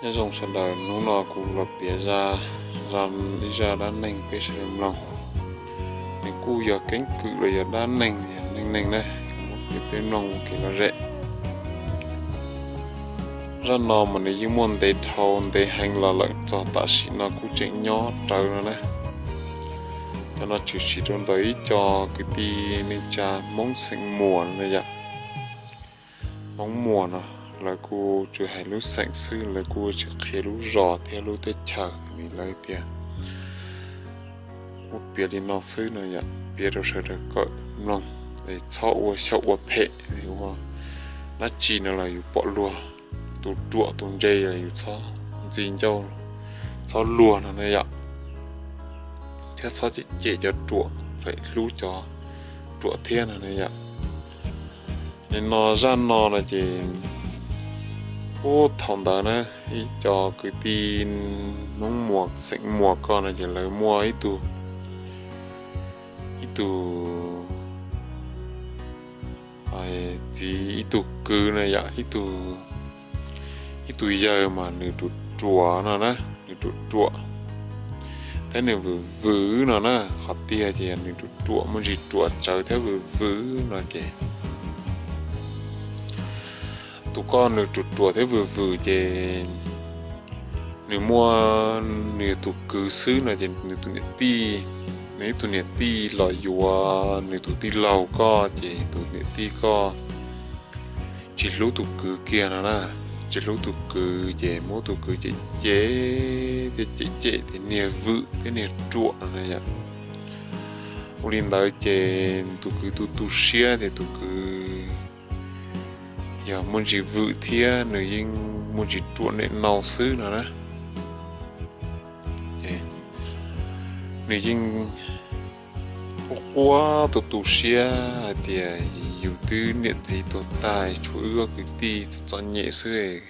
Nyob zoo sawv daws, hnub no kuv los piav zaj, ib zaj dab neeg peb sawv daws mloog. Nws kuj yog keeb kwm los yog dab neeg, yog neej neeg na, kuv muab piav peb mloog ua kev lom zem. Zaj no mas nws yeej muaj ntev dhau ntev heev los lawm, txog tam sim no kuj tseem nyob rawv no na. Cov no tshwm sim rau ntawm ib co kwv tij neej tsa Hmoob xeem Muas no yom. Hmoob Muas no, lawv kuj tsuas hais lub xeem xwb, lawv kuj tsis qhia lub zos thiab lub teb chaws, vim lawv tias kuj piav li no xwb no yom, piav rau sawv daws kawm mloog, txhob ua xyaum ua phem, ua dab tsi no los yus pom luag, tus ruam tus ntse los yus txhob ntxi ncauj, txhob luag no na yom, thiab txhob cem cem cov ruam, feem hlub cov ruam thiab no na yom. Nim no zaj no no ces, ub, thaum ntawd na, ib co kwv tij Hmoob Muas xeem Muas ko no ces lawv muaj ib tug, ib tug txiv, ib tug kwv no yom, ib tug, ib tug yawg mas nws ruam ruam no na, nws ruam ruam thiab nws vwm vwm no na. Qhov tiag ces yog nws ruam ruam, muaj ntsis ruam tsawv thiab vwm vwm no ces, tus ko nws ruam ruam thiab vwm vwm ces nws muaj, nws tus kwv xwb no ces nws tus niam tij, nws ib tug niam tij los yuav nws tus tij laug ko ces tus niam tij ko tsis hlub tus kwv kiag no na. Tsis hlub tus kwv ces muab tus kwv cem cem thiab cem cem tias niag vwm thiab niag ruam no na yom. Ua li ntawd ces tus kwv tu tu siab tias tus kwv yog muaj ntsis vwm thiab nws yeej muaj ntsis ruam nem nau xwb no na. Nws yeej quaj quaj tu tu siab hais tias yus twb niam txiv tuag tag, tshuav wb ob kwv tij txom txom nyem xwb,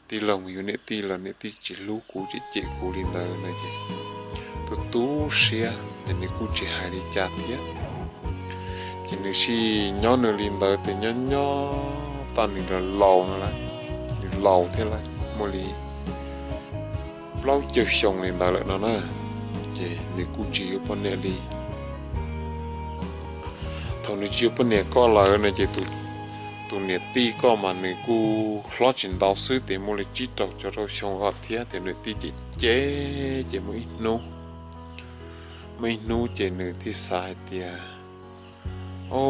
tij laug mus yuav niam tij los niam tij tsis hlub kuv, cem cem kuv li ntawd no ces tu tu siab ces nws kuj tsis hais li cas thiab. Ces nws sij nyob nws li ntawd ces nyob nyob tau nws los laus no lawm, nws laus thiab lawm, muaj li plaub caug xyoo li ntawd lawm no na, ces nws kuj tsis yuav poj niam li. Thaum nws tsis yuav poj niam ko lawm no ces tus niam tij ko mas nws kuj hlob tsis ntau xwb, ces muaj li tsib rau caum rau xyoo ko thiab, ces niam tij cem cem ces muaj ib hnub, muaj ib hnub ces nws thiaj xav hais tias, o,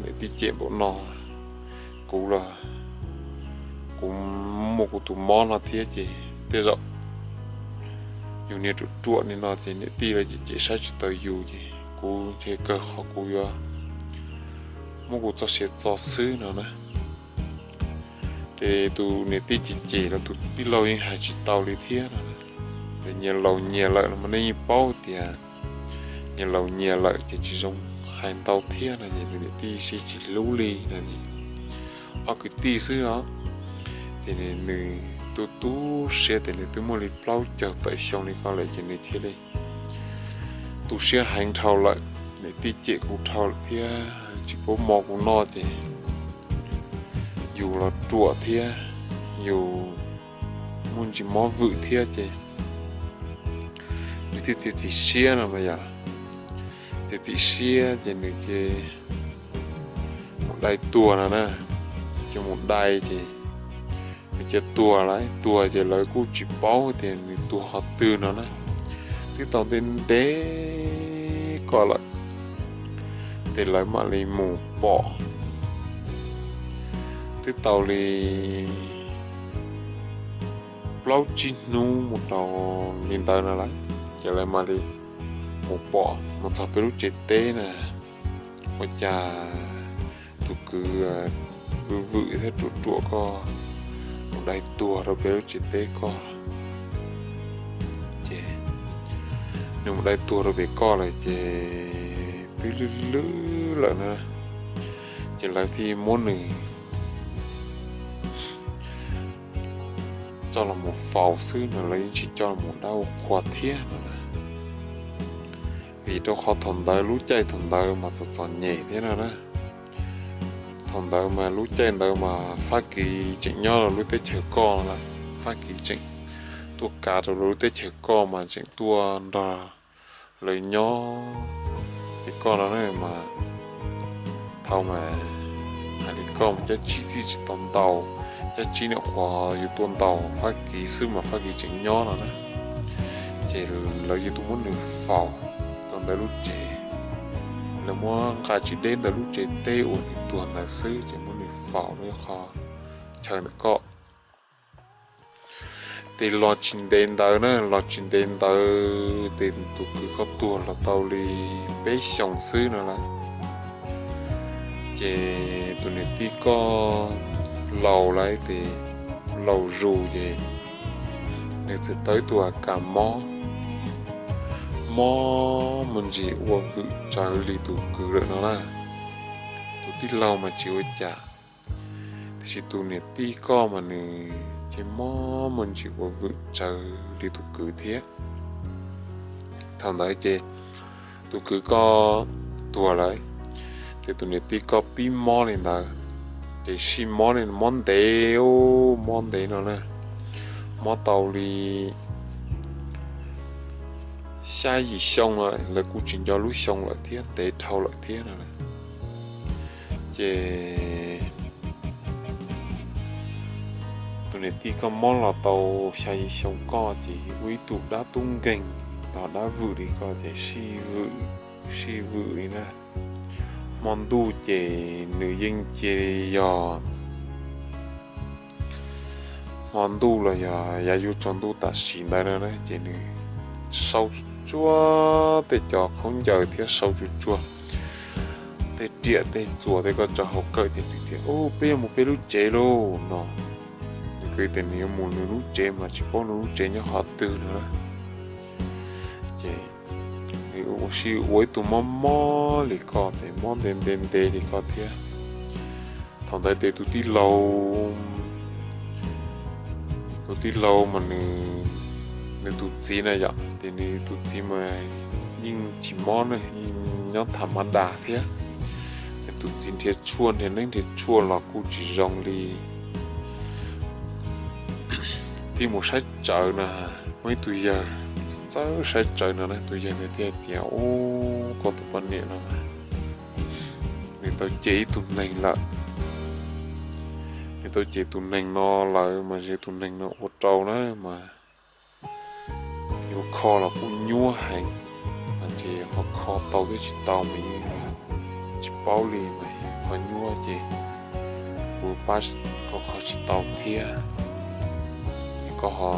niam tij cem npaum no, kuv los kuv muaj kuv tus mob no thiab ces tej zaum yus niag ruam ruam li no ces niam tij lawv cem cem saib tsis taus yus ces kuv ntshe kawg qhov kuv yuav muab kuv txoj sia txo xwb no na. Ces tus niam tij cem cem los tus tij laug yeej hais tsis tau li thiab no. Ces nyias laus nyias lawm no mas nej yeej paub tias nyias laus nyias lawm ces tsis zoo hais ntau thiab no ces tus niam tij sib tsis hlub li no. Ob kwv tij xwb os. Ces nws tu tu siab tias nws twb muaj li plaub caug tawm xyoo li ko lawm ces nws thiaj li tu siab heev dhau lawm, niam tij cem kuv dhau lawm thiab tsis pub mov kuv noj ces yus los ruam thiab yus muaj ntsis mob vwm thiab ces nws thiaj txiav txim siab no mas yom. Txiav txim siab ces nws ces mus dai tuag no na. Ces mus dai ces nws cia tuag lawm, tuag ces lawv kuj tsis paub tias nws tuag qhov twg no na. Twb tau ntev ntev ko lawm, ces lawv mam li mus pom. Twb tau li plaub tsib hnub mus rau li ntawd no lawm, ces lawv mam li mus pom mus txog peb lub tsev teb na. Ua cas tus kwv vwm vwm thiab ruam ruam ko mus dai tuag rau peb lub tsev teb ko. Ces nws mus dai tuag rau pem ko lawm ces twb lwj lwj lawm na, ces lawv thiaj muab nws coj los mus faus xwb no, lawv yeej tsis coj los mus dab ua qhua thiab no na. Vim rau qhov thaum ntawd lub caij thaum ntawd mas txom txom nyem thiab no na. Thaum ntawd mas lub caij ntawd mas Fab Kis tseem nyob rau lub teb chaws koj lawm, Fab Kis tseem tuaj kav rau lub teb chaws koj mas tseem tuaj nrog lawv nyob. Ces koj no na mas thaum mas hais li koj mas cab tsib txij tsis tau ntaus, cab tsib niam qhuav yuav tuaj ntaus Fab Kis xwb mas Fab Kis tseem nyob no na. Ces lawv yeej tuaj muab nws faus rau ntawm lub tsev, lawv muab nqa tsis deb ntawm lub tsev teb uas nws tuag ntawd xwb ces muab nws faus rau qhov chaw ntawm koj. Ces los tsis ntev ntawd na, los tsis ntev ntawd ces tus kwv koj tuag los tau li peb xyoos xwb no lawm. Ces tus niam tij koj laus lawm ces laus zus ces nws txawm tau ib tug a kas mob, mob me ntsis ua vwm tsawv li tus kwv lawm no na. Tus tij laug mas tsis ua cas, tiam sis tus niam tij koj mas nws ces mob me ntsis ua vwm tsawv li tus kwv thiab. Thaum ntawd ces tus kwv koj tuag lawm, ces tus niam tij koj pib mob li ntawd, ces sij mob li mob ntev, mob ntev no na, mob tau li xya yim xyoo lawm, lawv kuj tsis nco lub xyoo lawm thiab, ntev dhau lawm thiab no. Ces tus niam tij koj mob los tau xya yim xyoo koj ces ua ib tug dab tub nkeeg, tog dab vwm li koj ces sij vwm, sij vwm li na. Hmo ntuj ces nws yeej cia li yog hmo ntuj los yog yav yug tsaus ntuj tam sim ntawd no na ces nws sau tsuag tsuag tej cov khaub ncaws thiab sau tsuag tsuag tej riam tej txuas tej koj rau hauv kawm ces nws tias, Ub, peb yuav mus peb lub tsev lauj no. Nws kwv tias nws yuav mus nws lub tsev mas tsis paub nws lub tsev nyob qhov twg no na. Ces nws ua si ua ib tug mob mob li koj ces mob ntev ntev ntev li koj thiab. Thaum ntawd ces tus tij laug, tus tij laug mas nws, nws tus txiv na yom, ces nws tus txiv mas yeej tsis mob ne, yeej nyob tham mab das thiab. Nws tus txiv nrhiav tshuaj, nrhiav neeb nrhiav tshuaj los kuj tsis zoo li. Thiaj mus saib tsawv na, muaj ib tug yawg txawj saib tsawv no na, tus yawg ntawd thiaj hais tias, Ub, koj tus poj niam no nws tau cem ib tug neeg lawm. Nws tau cem tus neeg no lawm mas ze tus neeg no ua rau na mas yuav kho los kuj nyuaj heev, ces ho kho tau thiab tsis tau mas yeej tsis paub li mas kho nyuaj ces kuv pab koj kho tsis tau thiab. Koj ho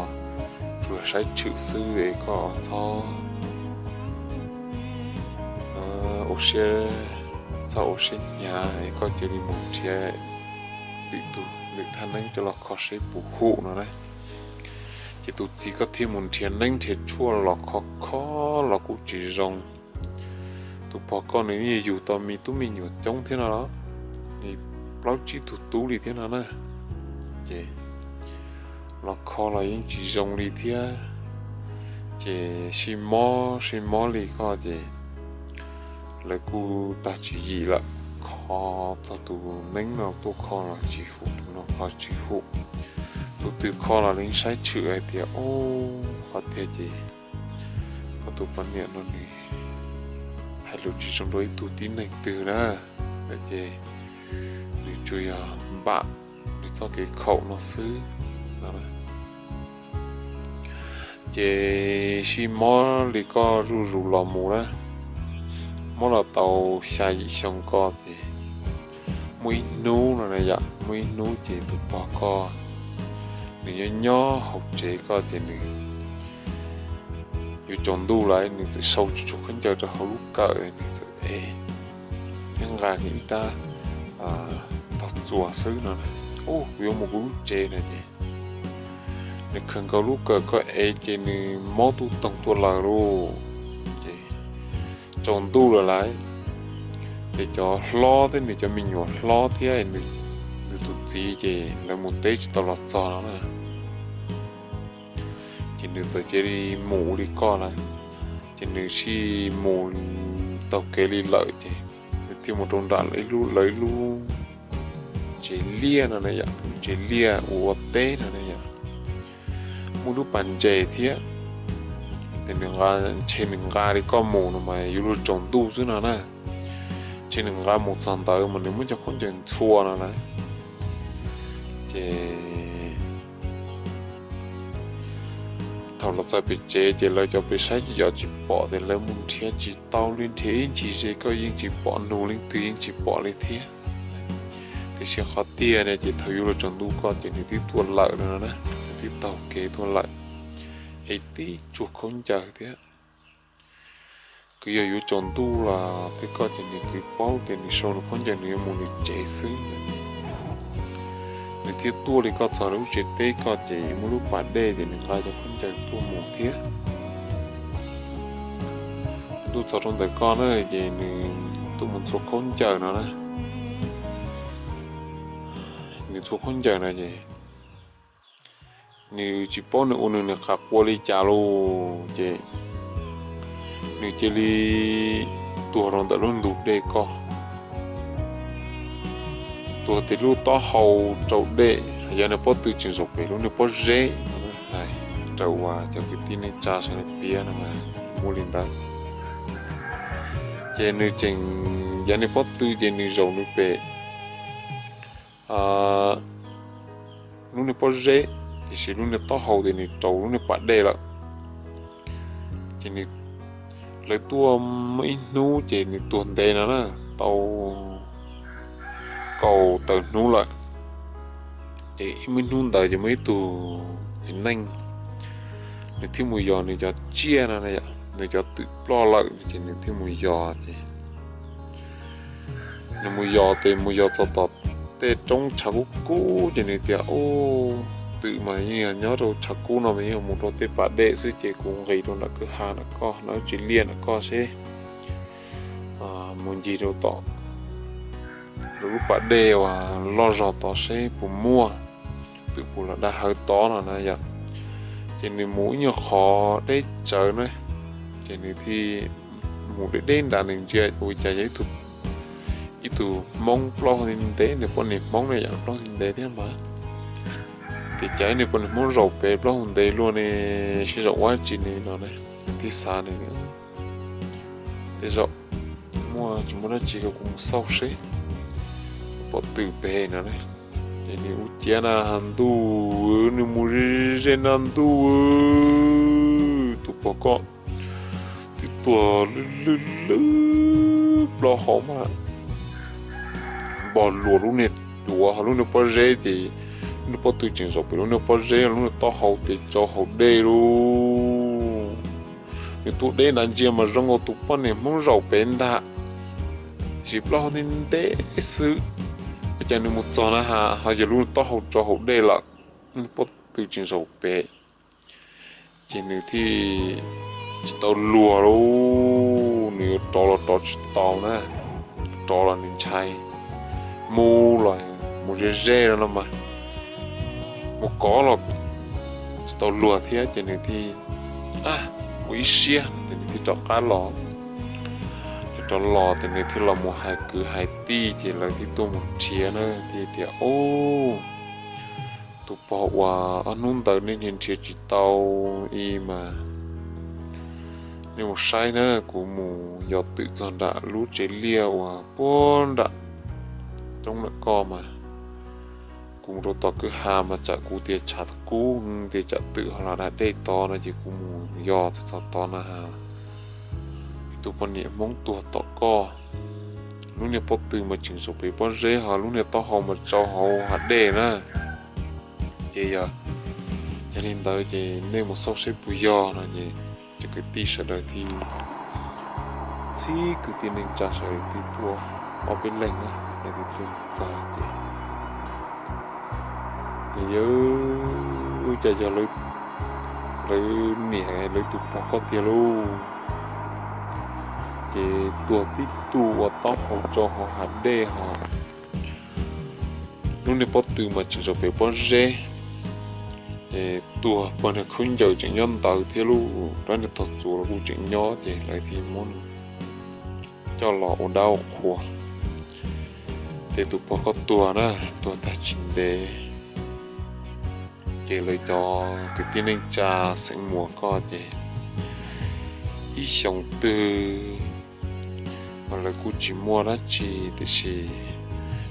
tsuas saib tshwm xwb es koj txhob ua siab, txhob ua siab hnyav es koj cia li mus nrhiav lwm tus, lwm thaj neeb coj los kho seb puas hum no na. Ces tus txiv koj thiaj mus nrhiav neeb nrhiav tshuaj los kho kho los kuj tsis zoo. Tus pog koj nws yeej yug tau me tub me nyuam coob thiab no los, nws plaub tsib tug tub li thiab no na. Ces los kho los yeej tsis zoo li thiab. Ces sij mob sij mob li koj ces lawv kuj tag tswv yim lawm, kho txog tus neeb no tuaj kho los tsis hum, tus no kho tsis hum. Tus twg kho los nws saib tshwm hais tias, Ub, qhov tiag ces koj tus poj niam no nws hais lus tsis zoo rau ib tug tib neeg twg na. Ntawd ces nws tsuas yog npam nws txoj kev khaum no xwb no. Ces sij mob li koj zuj zus los mus na, mob los tau xya yim xyoo koj ces muaj ib hnub no na yom, muaj ib hnub ces tus pog koj nws nyob nyob hauv tsev koj ces nws yuav tsaus ntuj lawm, nws txawm sau tsuag tsuag khaub ncaws rau hauv lub kawm, nws txawm ev, nws nqa kiag ib rab tog txuas xwb no, Ub, kuv yuav mus kuv lub tsev no ces nws khaws nkaus lub kawm koj ev ces nws mob tuj toog tuaj lawm lauj. Ces tsaus ntuj lawm lauj, ces cov hlob thiab nws cov me nyuam hlob thiab nws tus txiv ces lawv mus teb tsis tau los txog no na. Ces nws txawm cia li mus li koj lawm. Ces nws sim mus taug kev li lawm ces nws thiaj mus rau nram lawv ib lub tsev liaj no na yom, tsev liaj ua teb no na yom. Muaj lub pas ntses thiab, ces nws ntshe nws nqa li koj mus no mas yuav luag tsaus ntuj xwb no na. Ntshe nws nqa mus txog ntawd mas nws muab cov khaub ncaws ntxhua no na. Ces thaum los txog pem tsev ces lawv cov pem saib cov tsis pom ces lawv mus nrhiav tsis tau li, nrhiav ib ncig ze koj yeej tsis pom, nug leej twg yeej tsis pom li thiab. Tiam sis qhov tiag ne ces thaum yuav luag tsaus ntuj koj ces nws twb tuaj lawm no na, nws twb taug kev tuaj lawm, es tib tsuag khaub ncaws thiab. Kwv yog yuav tsaus ntuj los tej koj ces nws kwv paub tias nws sau nws khaub ncaws nws yuav mus nws tsev xwb. Nws thiaj tuaj li koj txog lub tsev teb koj ces muaj lub pas dej ces nws nqa cov khaub ncaws tuaj mus thiab. Tuaj txog rau ntawm koj na ces nws tuaj mus ntxhua khaub ncaws no na. Nws ntxhua khaub ncaws no ces nws tsis paub nws ua nws nws qas qua li cas los ces nws cia li tuag rau ntawm lub ntug dej koj, tuag tes lub taub hau rau dej, yog nws pob tw tseem zaum pem lub niag pob zeb. Raws uas cov kwv tij neej tsa sawv daws piav no mas muaj li ntawd. Ces nws tseem, yog nws pob tw ces nws zaum nws pem lub niag pob zeb, tiam sis lub niag taub hau ces nws rau lub niag pas dej lawm. Ces nws, lawv tuaj muaj ib hnub ces nws tuag ntev no na, tau kaum tawm hnub lawm. Ces muaj ib hnub ntawd ces muaj ib tug txiv neej, nws thiaj mus yos nws cov tsiaj no, nws cov twm ploj lawm ces nws thiaj mus yos ces nws mus yos ces mus yos txog tom tej roob tshav kub kub ces nws tias, Ub, twm mas yeej nyob rau tshav kub no mas yeej mus rau tej pas dej xwb ces kuv nqis rau nram kwj ha nram koj, nram tsev liaj nram koj seb, mus ncig rau tom lub pas dej uas loj zog tod seb puas muaj twm puas los dab hawv tod no na yom. Ces nws mus ib nyuag qhov deb tsawv na, ces nws thiaj mus deb deb nrad nws ntsia ua cas yog ib tug Hmoob plaub hau ntev ntev, nws poj niam Hmoob na yom, plaub hau ntev ntev thiab mas. Ces cas nws poj niam Hmoob zaum pem plaub hau ntev luaj ne, sib zaum ua dab tsi ne no na. Nws thiaj xav nws, Tej zaum muaj tsis muaj dab tsi, kuv mus xauj seb pom twm pem no na. Ces nws ua ciav na has ntuj, nws mus ze ze na ntuj, tus pog koj twb tuag lwj lwj lwj plaub hau mas npog luas lub niag duav, ho lub niag pob zeb ces lub niag pob tw tseem zaum pem lub niag pob zeb, lub niag taub hau tes tsau hauv dej lauj. Nws tuaj deb nrad ntsia mas zoo nkaus tus poj niam Hmoob zaum pem ntag, tiam sis plaub hau ntev ntev xwb. Ua cas nws mus txog na has ho yog lub taub hau tsau hauv dej lawm, lub niag pob tw tseem zaum pem. Ces nws thiaj tsis tau luag lauj, nws yuav rov los rov tsis tau na, rov los nws ntshai, mus los mus ze ze no no mas, mus kov los tsis tau luag thiab ces nws thiaj ua ib siab ces nws thiaj rov qab los. Nws rov los ces nws thiaj los mus hais kwv hais tij ces lawv thiaj tuaj mus nrhiav na, thiaj tias, Ub, tus pog uas ob hnub ntawd nej nrhiav tsis tau li mas nej mus saib na, kuv mus yos twm txog nram lub tsev liaj uas puag nram roob nram koj mas, kuv mus rau tom kwj ha mas tsam kuv tias tshav kub tias tsam twm ho los da dej tod no ces kuv mus yos txog tod na has tus poj niam Hmoob tuag tom koj. Lub niag pob tw mas tseem zaum pem pob zeb ho lub niag taub hau mas tsau hauv hav dej na. Ces yog, yog li ntawd ces nej mus xauj seb puas yog no ces cov kwv tij sawv daws thiaj, txhib kwv tij neej tsa sawv daws thiaj tuaj ob peb leeg na, lawv thiaj tuaj txog ces nws yawg, cas yog lawv niam lawv tus pog koj tiag lauj. Ces tuag tib tug ua taub hau tsau hauv hav dej ho lub niag pob tw mas tseem zaum pem pob zeb. Ces tuag pog niag khaub ncaws tseem nyob ntawd thiab lub rab niag tog txuas los kuj tseem nyob, ces lawv thiaj muab coj los ua dab ua qhua. Ces tus pog koj tuag na, tuag tag tsis ntev, ces lawv cov kwv tij neej tsa xeem Muas koj ces ib xyoo twg mas lawv kuj tsis muaj dab tsi, tiam sis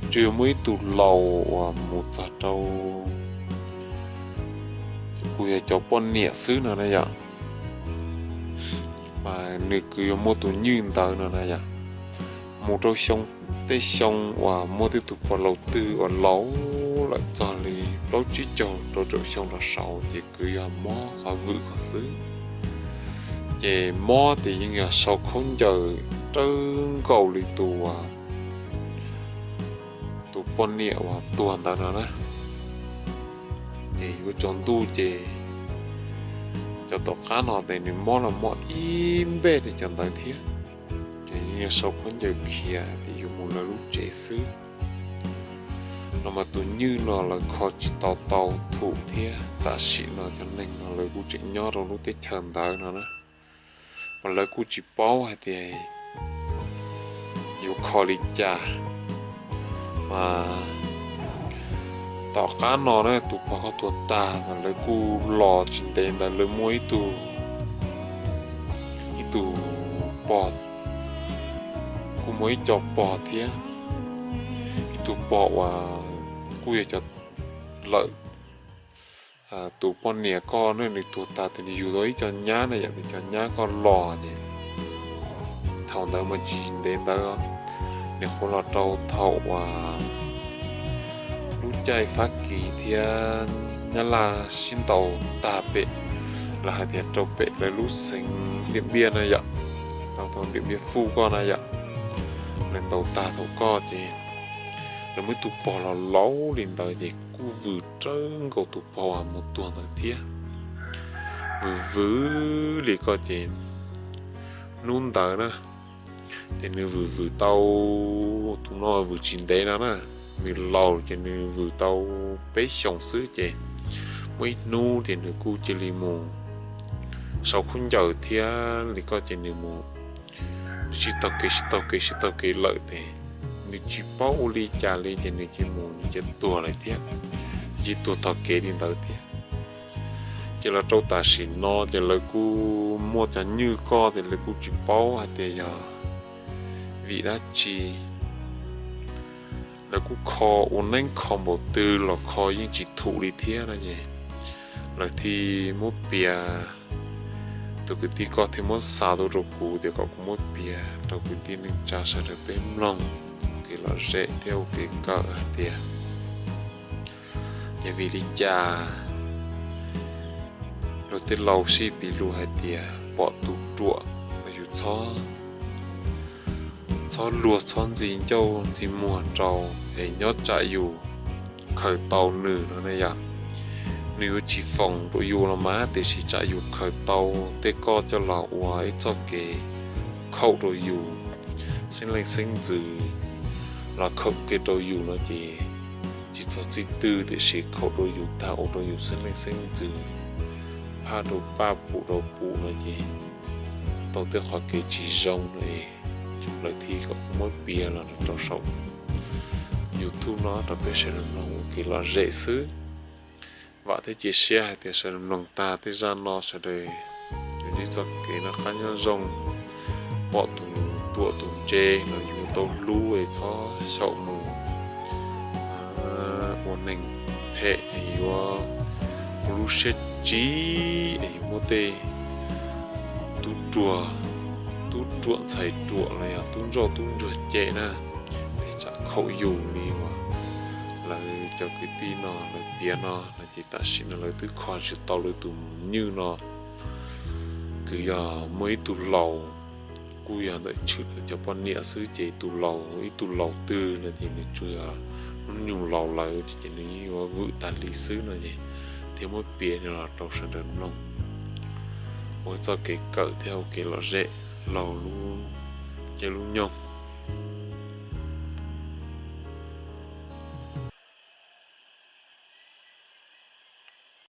tsuas yog muaj ib tug laus uas mus txog rau kuj yog cov poj niam xwb no na yom, mas nws kwv yuav muaj tus nywj ntawd no na yom. Mus rau xyoo, tej xyoo uas muaj tej tus pog laus twg uas laus lawm txog li plaub tsib caug rau caum xyoo los saud ces kwv yog mob qhov vwm qhov xwb. Ces mob ces yeej yog sau khaub ncaws rawv nkaus li tus, tus poj niam uas tuag ntawd no na. Ces yuav tsaus ntuj ces cov tom qab no ces nws mob los mob ib npej li cov ntawd thiab. Ces yeej yog sau khaub ncaws khiav tias yuav mus lawv lub tsev xwb no, mas tus nywj no lawv kho tsis tau tau thum thiab. Tam sim no cov neeg no lawv kuj tseem nyob rau lub teb chaws ntawd no na, mas lawv kuj tsis paub hais tias yuav kho li cas. Mas tom qab no na tus pog koj tuag tag mas lawv kuj los tsis ntev ntawd lawv muaj ib tug, ib tug pog, kuj muaj ib co pog thiab, ib tug pog uas kuj yog cov lawm tus poj niam koj ne, nws tuag tag ces nws yug tau ib co nyab na yom, ces cov nyab koj los ces thaum ntawd mas tsis ntev ntawd, nws qhuav los rau thaum uas lub caij Fab Kis thiab Nyab Laj sib ntaus tag pem, lawv hais tias rau pem lawv lub xeev Diam Npiaj na yom, tau tau Diam Npiaj Fuj koj na yom, lawv ntaus tag thaum koj ces lawv muaj ib tug pog los laus li ntawd ces kuj vwm rawv nkaus tus pog uas mus tuag ntawd thiab. Vwm vwm li koj ces hnub ntawd na, ces nws vwm vwm tau, tus no vwm tsis ntev no na, nws laus ces nws vwm tau peb xyoos xwb ces muaj ib hnub ces nws kuj cia li mus sau khaub ncaws thiab li koj ces nws mus sib taug kev sib taug kev sib taug kev lawm ces nws tsis paub ua li cas li ces nws cia mus nws cia tuag lawm thiab, cia tuag tog kev li ntawd thiab. Ces los rau tam sim no ces lawv kuj muaj cov nywj koj ces lawv kuj tsis paub hais tias yog vim dab tsi. Lawv kuj kho ua neeb kho npaum twg los kho yeej tsis thum li thiab no ces lawv thiaj muab piav, tus kwv tij koj thiaj muab xa tuaj rau kuv tias kom kuv muab piav rau kwv tij neej tsa sawv daws peb mloog kev lom zem thiab ua kev kawm hais tias yog vim li cas luag tej laus sib piv lus hais tias pom tus ruam los yus txhob luag txhob ntxi ncauj ntxi muag rau es nyob tsam yus khaws tau nws no ne yom. Nws yuav tsis foom rau yus los mas tiam sis tsam yus khaws tau tej koj coj los ua ib txoj kev khaum rau yus xeeb leej xeeb ntxwv los khaum kiag rau yus no ces tsis txog txij twg tiam sis khaum rau yus tag ua rau yus xeeb leej xeeb ntxwv phaj rau paj pum rau pum no ces tau tej qhov kev tsis zoo no es lawv thiaj kom kuv muab piav los rau saum YouTube no rau peb sawv daws mloog ua kev lom zem xwb. Vam thiab cia siab hais tias sawv daws mloog tag tej zaj no sawv daws yuav ntsib txoj kev noj qab nyob zoo, pom tus ruam tus ntse los yus tau hlub es txhob xyaum mus ua neeg phem es yuav ua lub siab tsiv es yuav muab tej tub ruam, tub ruam ntxhais ruam los yog tub ntsoj tub ntsuag cem na, es tsam khaum yus li uas lawv cov kwv tij no lawv piav no no ces tam sim no lawv twb kho tsis tau lawv tus nywj no. Kwv yog muaj ib tug laus, kuj yog ntawm tshwm lawv cov poj niam xwb ces tus laus ib tug laus twg no ces nws tsuas yog hnub nyoog laus lawm ces nws yeej yuav vwm tag li xwb no es thiaj muab piav no los rau sawv daws mloog ua txoj kev kawm thiab ua kev lom zem laug lub caij lub nyoog.